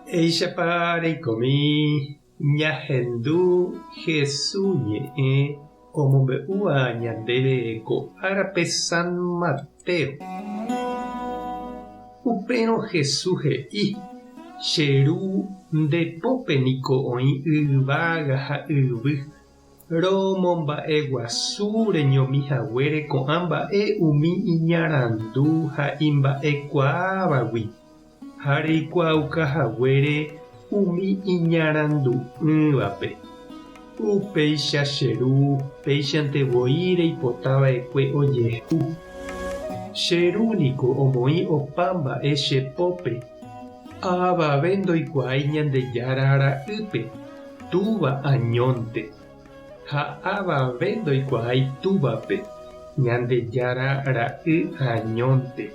Mba'éichapa reikomi ñahendu Jesús ñe'ẽ omombe'úva ñandéve ko árape San Mateo? Upérõ Jesús he'i, Che Ru, nde pópe niko oĩ yvága ha yvy. Romomba'eguasu reñomi haguére ko'ã mba'e umi iñarandu ha imba'ekuaávagui, ha reikuaauka haguére umi iñarandu'ỹvape. Upéicha che Ru, péichante voi reipota va'ekue ojehu. Che Ru niko omoĩ opa mba'e che pópe, avave ndoikuaái Ñandejára Ra'ýpe. Túva añónte, ha avave ndoikuaái Túvape, Ñandejára Ra'y añónte,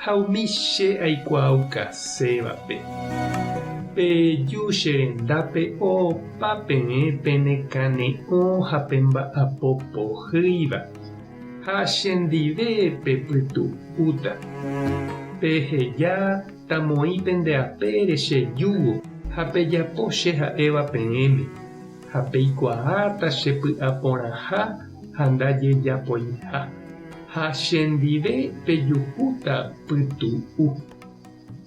ha umi che aikuaaukasévape. Peju che rendápe opa peẽ penekane'õ ha pemba'apo pohýiva, ha chendive pepytu'úta. Peheja Tamoĩ pende apére che júgo ha pejapo che ha'éva peẽme, ha peikuaáta che py'a porãha ha ndajejapoiha, ha chendive pejuhúta pytu'u.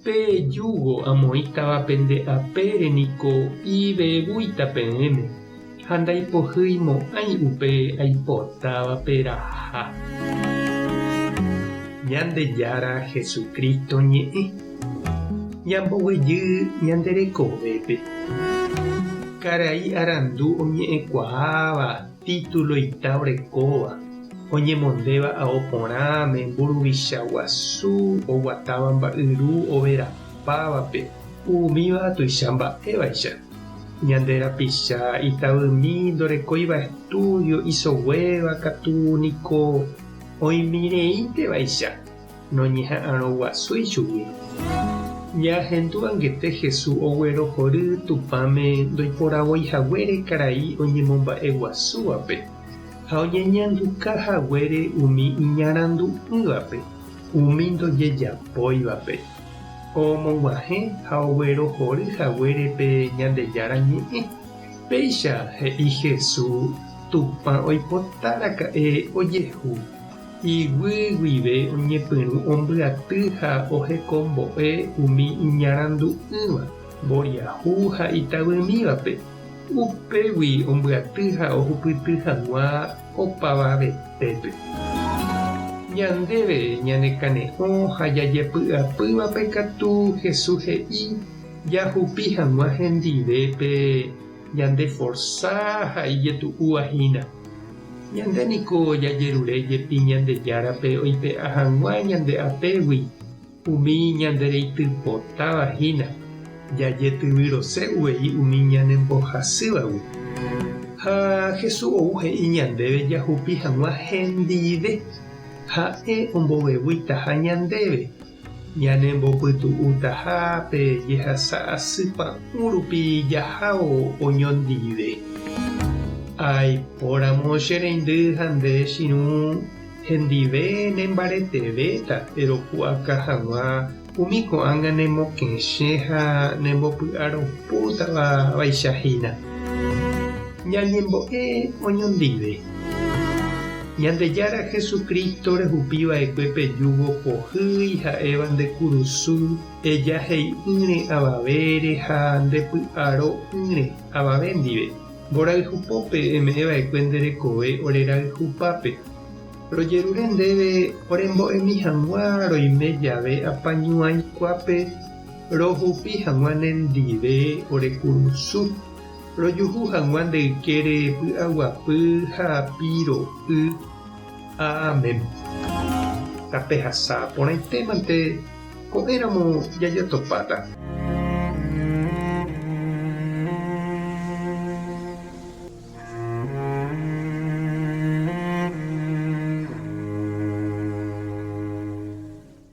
Pe júgo amoĩtava pende apére niko ivevúita peẽme, ha ndaipohyimo'ãi upe aipotáva peraha. Ñandejára Jesucristo ñe'ẽ ñamboguejy ñande rekovépe. Karai arandu oñe'ẽkuaáva títuloita orekóva, oñemondéva ao porãme mburuvicha guasu oguatáva mba'yru overapávape, umíva tuicha mba'évaicha. Ñande rapicha itavymi ndorekóiva estudio isoguéva katu niko oĩmireíntevaicha noñeha'arõguasúi chugui. Ñahendu angete Jesús oguerohory Tupãme ndoiporavoihaguére karai oñemomba'eguasúvape ha oñeñanduka haguére umi iñarandu'ỹvape, umi ndojejapóivape. Omog̃uahẽ ha oguerohory haguére pe Ñandejára Ñe'ẽ. Péicha he'i Jesús, Tupã oipota raka'e ojehu, iguy guive oñepyrũ ombyaty ha ohekombo'e umi iñarandu'ỹva, mboriahu ha itavymívape, upégui ombyaty ha ohupyty hag̃ua opavavetépe. Ñandéve ñanekane'õ ha jajepy'apývape katu Jesús he'i jahupi hag̃ua hendive pe ñandeforsa ha ijetu'úva hína. Ñande niko jajerure jepi Ñandejárape oipe'a hag̃ua ñande apégui umi ñandereitypotáva hína, jajetyvyrose uvei umi ñanembohasývagui. Ha Jesús ou he'i ñandéve jahupi hag̃ua hendive, ha'e ombovevuitaha ñandéve, ñanembopytu'utaha pe jehasa asy pa'ũ rupi jahávo oñondive. Aipóramo che reindy ha nde chirũ Hendive nembaretevéta eropu'aka hag̃ua umi ko'ág̃a nemokẽche ha nembopy'aropútava vaicha hína. Ñañembo'e oñondive. Ñandejára Jesucristo rehupi va'ekue pe júgo pohýi ha'éva nde kurusu ejahei'ỹre avavére ha nde py'aro'ỹre avave ndive. Mborayhupópe eme'ẽ va'ekue nde rekove ore rayhupápe. Rojerure ndéve orembo'emi hag̃ua roime jave apañuãi kuápe rohupi hag̃ua nendive ore kurusu, rojuhu hag̃ua nde ykére py'aguapy ha piro'y. Amén. Tapehasa porãitémante ko'ẽramo jajotopáta.